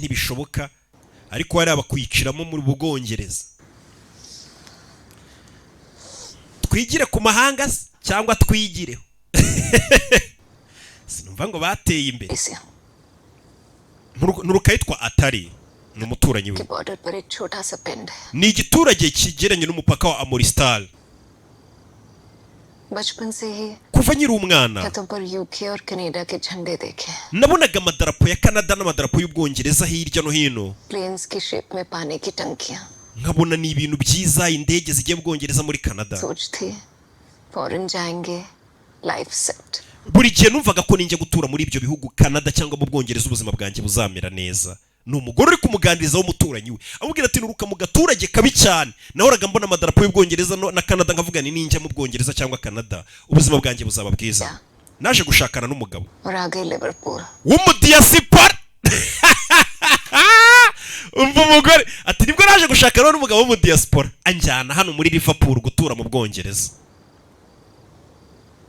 Ntibishoboka, ariko hariya bakwiciramo muri Bwongereza. Twigire ku mahanga se cyangwa twigireho? Sinumva ngo bateye imbere. से Nturuka yitwa Atari, ni umuturanyi we. के बॉर्डर पर एक छोटा सा पिंड है। Ni igiturage kigeranye n'umupaka wa Amoristal. बचपन से ही Kuva nkiri umwana छतों पर यूके और कनाडा के झंडे देखे हैं। nabonaga amadarapo ya Canada n'amadarapo y'Ubwongereza hirya no hino. Planes की शेप में पानी की टंकियां। Nkabona ni ibintu byiza, indege zigiye mu Bwongereza, muri Canada. सोच थी फॉरेन जाएंगे, life set. Buri gihe numvaga ko ninjya gutura muri ibyo bihugu, Canada cyangwa mu Bwongereza, ubuzima bwanjye buzamera neza. Ni umugore uri kumuganiriza w'umuturanyi we, amubwira ati: "Nuruka mu gaturage kabi cyane, nahoraga mbona amadarapo y'Ubwongereza na Canada, nkavuga ni ninjya mu Bwongereza cyangwa Canada ubuzima bwanjye buzaba bwiza." Naje gushakana n'umugabo और आ गए Liverpool. w'umudiyasipora. Umva umugore ati: "Nibwo naje gushakana n'umugabo w'umudiyasipora, anjyana hano muri Liverpool gutura mu Bwongereza."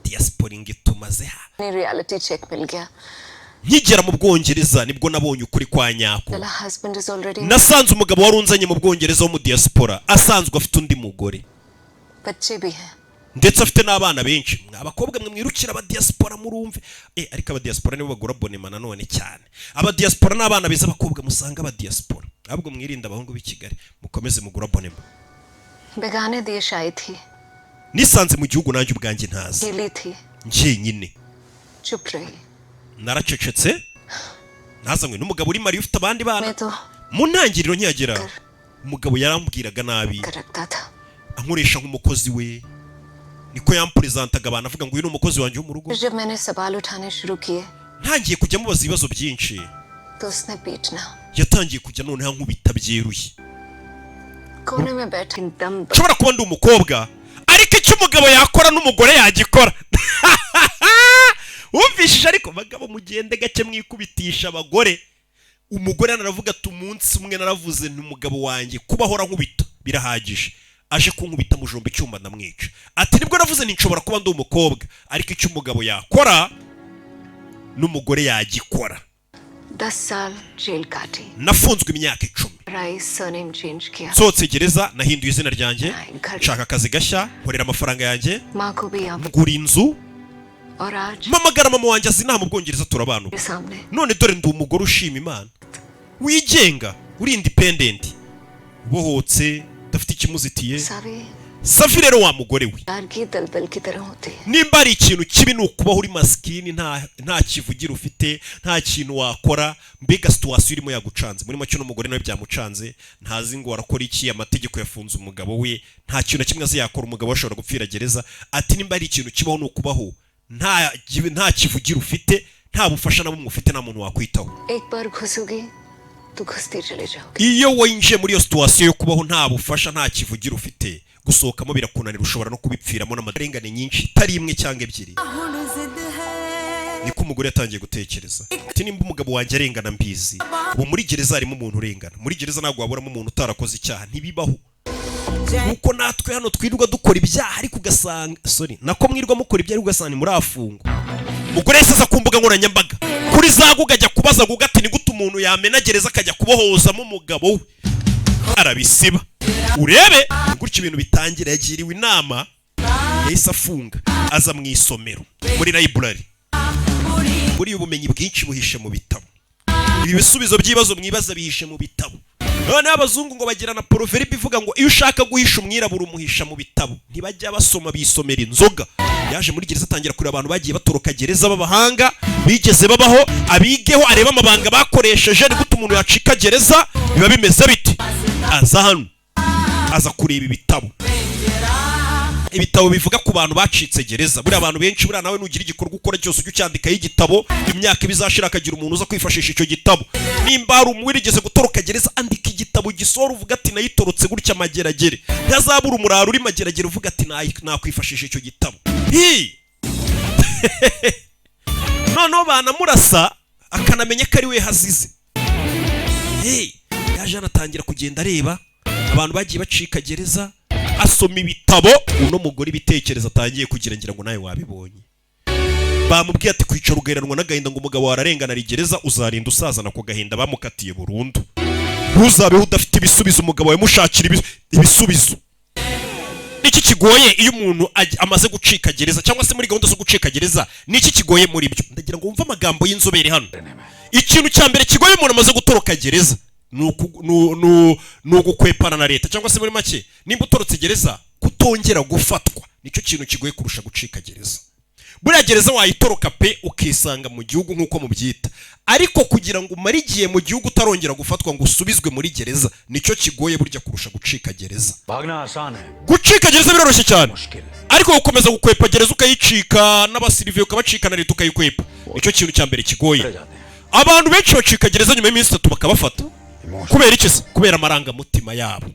Diaspora ngo itumaze ha. Reality check मिल गया। Nkigera mu Bwongereza nibwo nabonye ukuri kwa nyako. चला husband is already Nasanze umugabo wari unzanye mu Bwongereza w'umudiyasipora asanzwe afite undi mugore. बच्चे भी हैं। Ndetse afite n'abana benshi. Mwa abakobwa mwe mwirukira abadiyasipora, murumve, ariko abadiyasipora nibo bagura bonema nanone cyane. Abadiyasipora n'abana beza, abakobwa musanga abadiyasipora, ahubwo mwirinde abahungu b'i Kigali, mukomeze mugura bonema. बेगाने देश आई थी। Nisanze mu gihugu nanjye ubwanjye ntazi. अकेली थी। Njyenyine. चुप रही। Naracecetse, nazanywe n'umugabo uri marié ufite abandi bana. मैं तो Mu ntangiriro nkihagera umugabo yarambwiraga nabi, कर रखता था। ankoresha nk'umukozi we, niko yamperezantaga abantu, avuga ngo uyu ni umukozi wanjye wo mu rugo. फिर जब मैंने सवाल उठाने शुरू किए Ntangiye kujya mubaza ibibazo byinshi, तो उसने पीटना। yatangiye kujya noneho ankubita byeruye. कोने में बैठे दम Nshobora kuba ndi umukobwa, ariko icyo umugabo yakora n'umugore yagikora. Wumvishije? Ariko bagabo, mugende gake mwikubitisha abagore. Umugore naravuga ati: "Umunsi umwe naravuze nti umugabo wanjye kuba ahora nkubita birahagije, aje kunkubita mujomba icyuma ndamwica." Ati: "Nibwo navuze nti nshobora kuba ndi umukobwa, ariko icyo umugabo yakora n'umugore yagikora." 10 साल जेल काटी। Nafunzwe imyaka 10. राई surname change किया। Nsohotse gereza nahinduye izina ryanjye, nshaka akazi gashya, nkorera amafaranga yanjye, माँ को भी यहाँ ngura inzu, और आज mpamagara mama wanjye azi inaha mu Bwongereza, turabana ubu. मेरे सामने। None dore ndi umugore ushima Imana, wigenga, uri independent, ubohotse, udafite ikimuzitiye. Saavi. Safi rero, wa mugore we, प्यार की दलदल की तरह होती है। Nimba hari ikintu kibi ni ukubaho uri masikini, nta kivugira ufite, nta kintu wakora, mbega situation irimo yagucanze. Muri make n'umugore nawe byamucanze, ntazi ngo arakora iki. Amategeko yafunze umugabo we, nta kintu na kimwe azi yakora, umugabo we ashobora gupfira gereza. Ati: "Nimba hari ikintu kibaho ni ukubaho nta kivugira ufite, nta bufasha na bumwe ufite, nta muntu wakwitaho." एक बार घुसोगी तो घुसती चले जाओगे। Iyo winjiye muri iyo situation yo kubaho nta bufasha, nta kivugira ufite, gusohokamo birakunanira, ushobora no kubipfiramo n'amarengane nyinshi itari imwe cyangwa ebyiri. Niko umugore yatangiye gutekereza ati: "Nimba umugabo wanjye arengana mbizi, ubu muri gereza harimo umuntu urengana. Muri gereza ntabwo waburamo umuntu utarakoze icyaha, ntibibaho." Nkuko natwe hano twirirwa dukora ibyaha, ariko ugasanga, sorry, nako mwirwa mukora ibyaha ariko ugasanga ntimurafungwa. Umugore yahise aza ku mbuga nkoranyambaga kuri za Google, ajya kubaza Google ati: "Ni gute umuntu yamena gereza akajya kubohozamo umugabo we?" Arabisiba. Urebe gutyo ibintu bitangira. Yagiriwe inama, yahise afunga, aza mu isomero, muri library. Buriya ubumenyi bwinshi buhishe mu bitabo. Ibi bisubizo by'ibibazo mwibaza bihishe mu bitabo. Noneho abazungu ngo bagira na proverbe ivuga ngo iyo ushaka guhisha umwirabura umuhisha mu bitabo. Ntibajya basoma, bisomera inzoga. Yaje muri gereza, atangira kureba abantu bagiye batoroka gereza b'abahanga bigeze babaho, abigeho, arebe amabanga bakoresheje. Ni gute umuntu yacika gereza, biba bimeze bite? Aza hano, aza kureba ibitabo, ibitabo bivuga ku bantu bacitse gereza. Buriya abantu benshi, buriya nawe nugira igikorwa ukora cyose ujye ucyandikaho igitabo, imyaka ibizashira akagira umuntu uza kwifashisha icyo gitabo. Nimba hari uwigeze gutoroka gereza, andika igitabo gisohora, uvuga ati: "Nayitorotse gutya Mageragere." Ntazabura umuraro uri Mageragere uvuga ati: "Nakwifashisha icyo gitabo." Hi! Noneho banamurasa akanamenya ko ari we hazize. Hey, yaje anatangira kugenda areba abantu bagiye bacika gereza, asoma ibitabo. Uno mugore ibitekerezo atangiye kugira, ngira ngo nawe wabibonye. Bamubwiye ati kwicara ugaheranwa n'agahinda ngo umugabo wawe ararengana ari gereza, uzarinda usazana ako gahinda. Bamukatiye burundu. Ntuzabeho udafite ibisubizo. Umugabo wawe mushakira ibisubizo. Niki kigoye iyo umuntu amaze gucika gereza, cyangwa se muri gahunda zo gucika gereza? Niki kigoye muri byo? Ndagira ngo wumve amagambo y'inzobere hano. Ikintu cya mbere kigoye umuntu amaze gutoroka gereza ni ugukwepana na leta, cyangwa se muri make, nimba utorotse gereza, kutongera gufatwa nicyo kintu kigoye kurusha gucika gereza. Buriya gereza wayitoroka pe, ukisanga mu gihugu nk'uko mubyita, ariko kugira ngo umare igihe mu gihugu utarongera gufatwa ngo usubizwe muri gereza, nicyo kigoye burya kurusha gucika gereza. भागना आसान है। Gucika gereza biroroshye cyane, मुश्किल ariko gukomeza gukwepa gereza, ukayicika n'abasiriviye ukabacika na leta ukayikwepa, nicyo kintu cya mbere kigoye. जाते हैं। Abantu benshi bacika gereza, nyuma y'iminsi 3 bakabafata. Kubera iki se? Kubera amarangamutima yabo.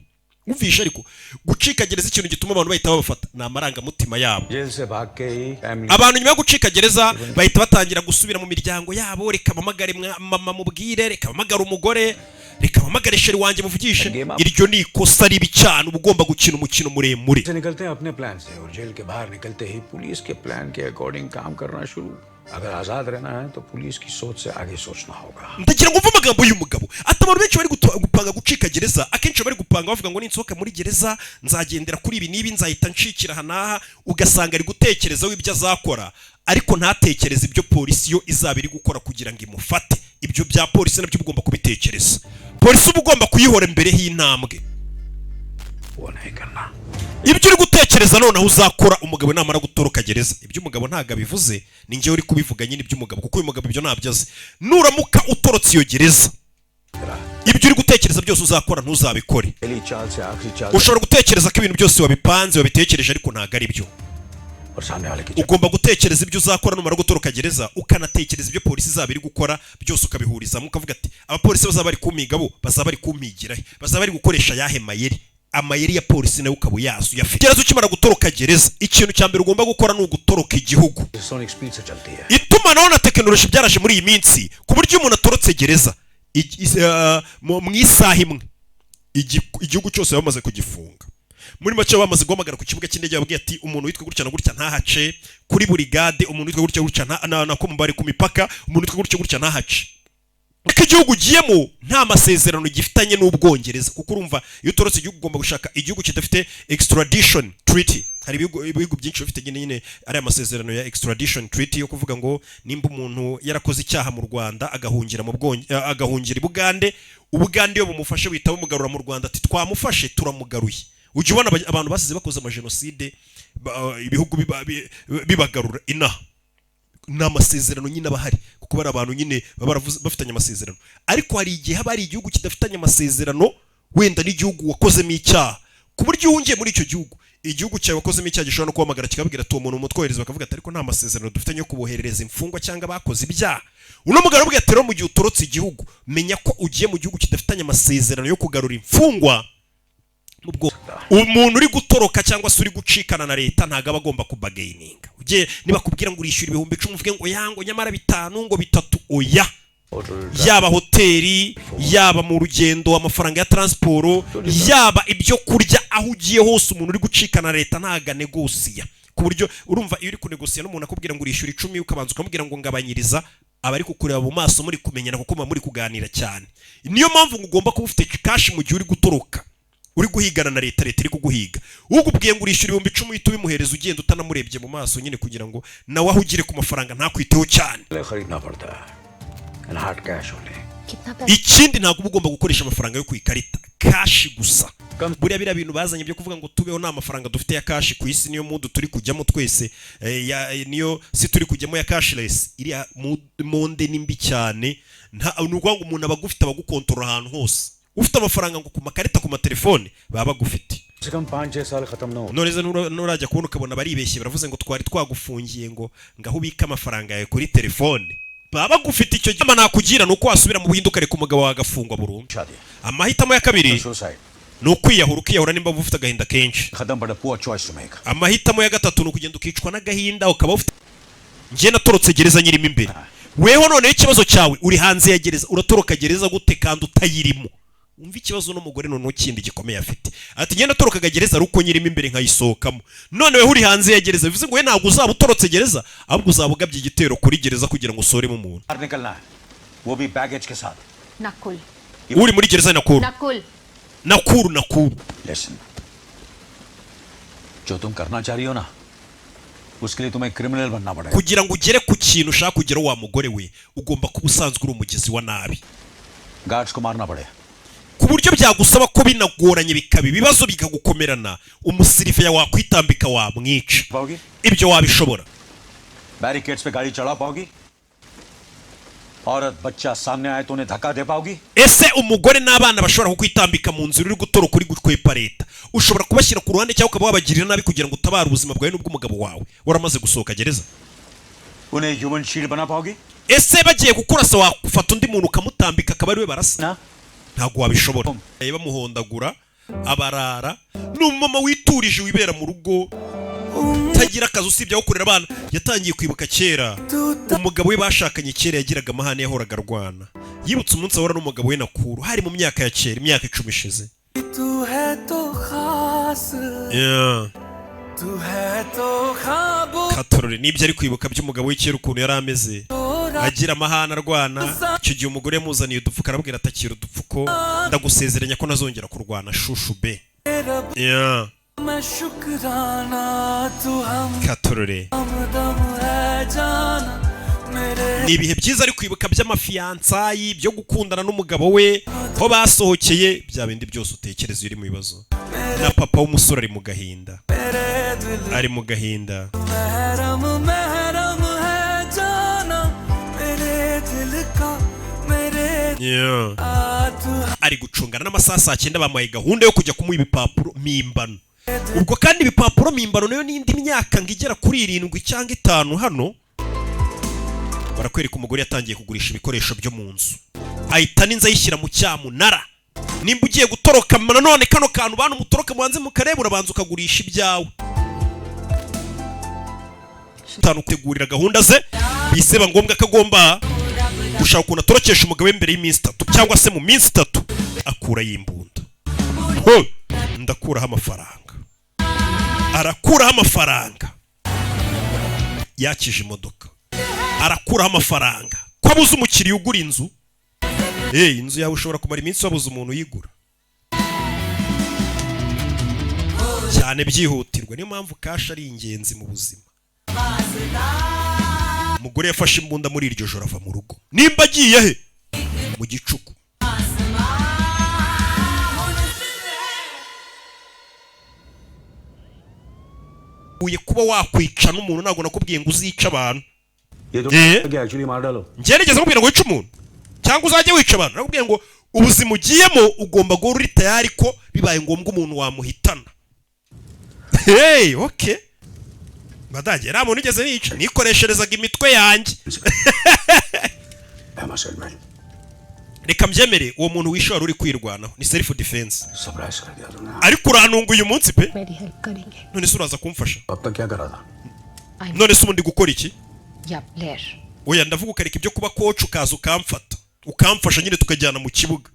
Umvishe, ariko gucika gereza, ikintu gituma abantu bahita babafata ni amarangamutima yabo. Jail से भाग के ही family Abantu nyuma yo gucika gereza bahita batangira gusubira mu miryango yabo. Reka mpamagare mama mubwire, reka mpamagare umugore, reka mpamagare chéri wanjye muvugishe. Iryo ni ikosa ribi cyane. Uba ugomba gukina umukino muremure. से निकलते हैं अपने प्लान से और जेल के बाहर निकलते ही पुलिस के प्लान के अकॉर्डिंग काम करना शुरू। अगर आजाद रहना है तो पुलिस की सोच से आगे सोचना होगा। Ndagira ngo mve amagambo y'umugabo ati abantu benshi bari gupanga gucika gereza, akenshi bari gupanga bavuga ngo ninsohoka muri gereza nzagendera kuri ibi n'ibi, nzahita ncikira aha n'aha. Ugasanga ari gutekerezaho ibyo azakora, ariko ntatekereze ibyo polisi yo izaba iri gukora kugira ngo imufate. Ibyo bya polisi nabyo uba ugomba kubitekereza. Polisi uba ugomba kuyihora imbere y'intambwe. वो नहीं करना। Ibyo uri gutekereza noneho uzakora umugabo namara gutoroka gereza, ibyo umugabo ntabwo abivuze, ni njyewe uri kubivuga nyine iby'umugabo, kuko uyu mugabo ibyo ntabyo azi. Nuramuka utorotse iyo gereza, ibyo uri gutekereza byose uzakora ntuzabikore. पहली चाल से आखिरी चाल Ushobora gutekereza ko ibintu byose wabipanze, wabitekereje, ariko ntabwo ari byo. और सामने वाले की Ugomba gutekereza ibyo uzakora numara gutoroka gereza, ukanatekereza ibyo polisi izaba iri gukora, byose ukabihurizamo, ukavuga ati abapolisi bazaba bari kumpiga, bo bazaba bari kumpigira he? Bazaba bari gukoresha ayahe mayeri? Amayeri ya polisi nawe ukaba uyazi, uyafite. Gereza, ukimara gutoroka gereza, ikintu cya mbere ugomba gukora ni ugutoroka igihugu. Sonic speed से चलती है। Itumanaho na tekinoloji byaraje muri iyi minsi, ku buryo iyo umuntu atorotse gereza mu isaha imwe igihugu cyose bamaze kugifunga. Muri make, bamaze guhamagara ku kibuga cy'indege, bababwiye ati umuntu witwa gutya na gutya ntahace, kuri burigade umuntu witwa gutya gutya na ko mubari ku mipaka, umuntu witwa gutya gutya ntahace, kuko igihugu ugiyemo nta masezerano gifitanye n'Ubwongereza. Kuko urumva, iyo utorotse igihugu ugomba gushaka igihugu kidafite extradition treaty. Hari ibihugu byinshi bifite nyine ariya masezerano ya extradition treaty, yo kuvuga ngo nimba umuntu yarakoze icyaha mu Rwanda, agahungira mu agahungira i Bugande, Ubugande iyo bumufashe buhita bumugarura mu Rwanda, ati twamufashe, turamugaruye. Ujya ubona abantu basize bakoze amajenoside, ibihugu bibagarura inaha. Ni amasezerano nyine aba ahari, kuko bari abantu nyine baba bafitanye amasezerano. Ariko hari igihe haba hari igihugu kidafitanye amasezerano wenda n'igihugu wakozemo icyaha, ku buryo iyo uhungiye muri icyo gihugu, igihugu cyawe wakozemo icyaha gishobora no kuhamagara kikabwira ati uwo muntu mutwohereza, bakavuga ati ariko nta masezerano dufitanye yo kuboherereza imfungwa cyangwa abakoze ibyaha. Uno mugabo aramubwira ati rero mu gihe utorotse igihugu, menya ko ugiye mu gihugu kidafitanye amasezerano yo kugarura imfungwa. Ubwo umuntu uri gutoroka cyangwa se uri gucikana na leta ntabwo aba agomba kubargaininga. Ugiye nibakubwira ngo urishyura 10,000, uvuge ngo yango nyamara bitanu, ngo bitatu, oya. Yaba hoteli, yaba mu rugendo amafaranga ya transport, yaba ibyo kurya, aho ugiye hose, umuntu uri gucikana na leta ntabwo anegosiya. Ku buryo urumva, iyo uri kunegosiya n'umuntu akubwira ngo urishyura 10, ukabanza ukamubwira ngo ngabanyiriza, aba ari kukureba mu maso, muri kumenyana, kuko muba muri kuganira cyane. Niyo mpamvu ngo ugomba kuba ufite cash mu gihe uri gutoroka, uri guhigana na leta, leta iri kuguhiga. Ugubwiye ngo urishyura 10,000, uhita ubimuhereza ugenda utanamurebye mu maso nyine, kugira ngo nawe ahugire ku mafaranga, ntakwiteho cyane. खरीदना पड़ता है and hard cash only. कितना पैसा? Ikindi, ntabwo uba ugomba gukoresha amafaranga yo ku ikarita, cash gusa. Buriya biriya bintu bazanye byo kuvuga ngo tubeho nta mafaranga dufite ya cash ku isi, niyo mood turi kujyamo twese, niyo si turi kujyamo ya cashless. Iriya monde ni mbi cyane. Nta ni ukuvuga ngo umuntu aba agufite, abagukontorora ahantu hose. Ufite amafaranga ngo ku makarita, ku matelefone, baba bagufite. से कम 5-6 साल खत्म ना हो। None se nurajya kubona ukabona baribeshye, baravuze ngo twari twagufungiye ngo aho ubika amafaranga yawe kuri telefone baba bagufite. Icyo gihe nakugira ni uko wasubira mu Buhinde, ukareka umugabo wawe agafungwa burundu. शादी। Amahitamo ya kabiri suicide. ni ukwiyahura, ukiyahura nimba ufite agahinda kenshi. खत्म, but poor choice to make. Amahitamo ya gatatu ni ukugenda ukicwa n'agahinda ukaba ufite. Njye natorotse gereza nyirimo imbere, weho noneho ikibazo cyawe uri hanze ya gereza. Uratoroka gereza gute kandi utayirimo? Wumva ikibazo n'umugore noneho kindi gikomeye afite, ati ngenda atorokaga gereza ari uko nyirimo imbere nkayisohokamo, none weho uri hanze ya gereza, bivuze ngo we ntabwo uzaba utorotse gereza, ahubwo uzaba ugabye igitero kuri gereza kugira ngo usoremo umuntu. बाहर निकलना है, वो भी बैगेज के साथ। Nakul. Uri muri gereza ni Nakuru. Nakul. Nakuru, Nakuru. Listen, जो तुम करना चाह रही हो ना, उसके लिए तुम्हें क्रिमिनल बनना पड़ेगा। Kugira ngo ugere ku kintu ushaka kugeraho, wa mugore we, ugomba kuba usanzwe uri umugizi wa nabi, guards को मारना पड़ेगा। Ku buryo byagusaba ko binagoranye, bikaba ibibazo bikagukomerana, umusiriveya wakwitambika wamwica. पाओगी? Ibyo wabishobora? Barricades पे गाड़ी चढ़ा पाओगी? औरत बच्चा सामने आए तो उन्हें धक्का दे पाओगी? Ese umugore n'abana bashobora kukwitambika mu nzira uri gutoroka, uri gukwepa leta, ushobora kubashyira ku ruhande cyangwa ukaba wabagirira nabi kugira ngo utabare ubuzima bwawe n'ubw'umugabo wawe waramaze gusohoka gereza? उन्हें ह्यूमन शील्ड बना पाओगी? Ese bagiye kukurasa wafata undi muntu ukamutambika akaba ari we barasa? ना? Ntabwo wabishobora. Bamuhondagura abarara. Ni umumama witurije, wibera mu rugo, utagira akazi usibye aho kurera abana. Yatangiye kwibuka kera umugabo we bashakanye kera yagiraga amahane, yahoraga arwana. Yibutse umunsi ahura n'umugabo we Nakuru, hari mu myaka ya kera, imyaka 10 ishize. तू है तो खास तू है तो ख्वाबों Katorore nibyo ari kwibuka by'umugabo we kera, ukuntu yari ameze, agira amahane, arwana. Icyo gihe umugore yamuzaniye udupfuko, arabwira atakira udupfuko, ndagusezeranya ko ntazongera kurwana, chouchou be. Yeah. मैं शुक्राना तू हम Katorore. हमदम है जाना मेरे Ni ibihe byiza ari kwibuka by'amafiançailles, byo gukundana n'umugabo we, ko basohokeye, bya bindi byose utekereza iyo uri mu bibazo. Na papa w'umusore ari mu gahinda, मेरे दिल ari mu gahinda. महरम महरम है जाना मेरे दिल का मेरे तू Ari gucungana n'amasaha, saa 9 bamuhaye gahunda yo kujya kumuha ibipapuro mpimbano. Ubwo kandi ibipapuro mpimbano nayo n'indi myaka ngo igera kuri 7 cyangwa 5. Hano barakwereka umugore yatangiye kugurisha ibikoresho byo mu nzu, ahita n'inzu ayishyira mu cyamunara. Nimba ugiye gutoroka nanone, kano kantu bantu mutoroka mubanze mukareba, urabanza ukagurisha ibyawe. Tanu utegurira gahunda ze, biseba ngombwa ko agomba gushaka ukuntu atorokesha umugabo we mbere y'iminsi 3 cyangwa se mu minsi 3. Akurayo imbunda. Ho! Ndakuraho amafaranga, arakuraho amafaranga, yakije imodoka, arakuraho amafaranga ko abuze umukiriya ugura inzu. Eh, inzu yawe ushobora kumara iminsi wabuze umuntu uyigura cyane, byihutirwa. Niyo mpamvu cash ari ingenzi mu buzima. Umugore yafashe imbunda muri iryo joro, ava mu rugo. Nimba agiye he mu gicuku. Uye kuba wakwica n'umuntu, ntabwo nakubwiye ngo uzice abantu. ये तो ये? Actually मार डालो। Njye nigeze nkubwira ngo wice umuntu cyangwa uzajye wica abantu? Nakubwiye ngo ubuzima ugiyemo ugomba guhora uri tayari ko bibaye ngombwa umuntu wamuhitana. Hey, okay, badage, nta muntu ugeze nica, nikoresherezaga imitwe yanjye. I must admit, Reka mbyemere, uwo muntu wishe wari uri kwirwanaho, ni self defense. Surprise कर दिया तुमने। Ariko urantunga uyu munsi pe. मेरी help करेंगे? None se uraza kumfasha? अब तक क्या करा था? None se ubundi gukora iki? या player. Oya, ndavuga ukareka ibyo kuba coach, ukaza ukamfata, ukamfasha nyine tukajyana mu kibuga.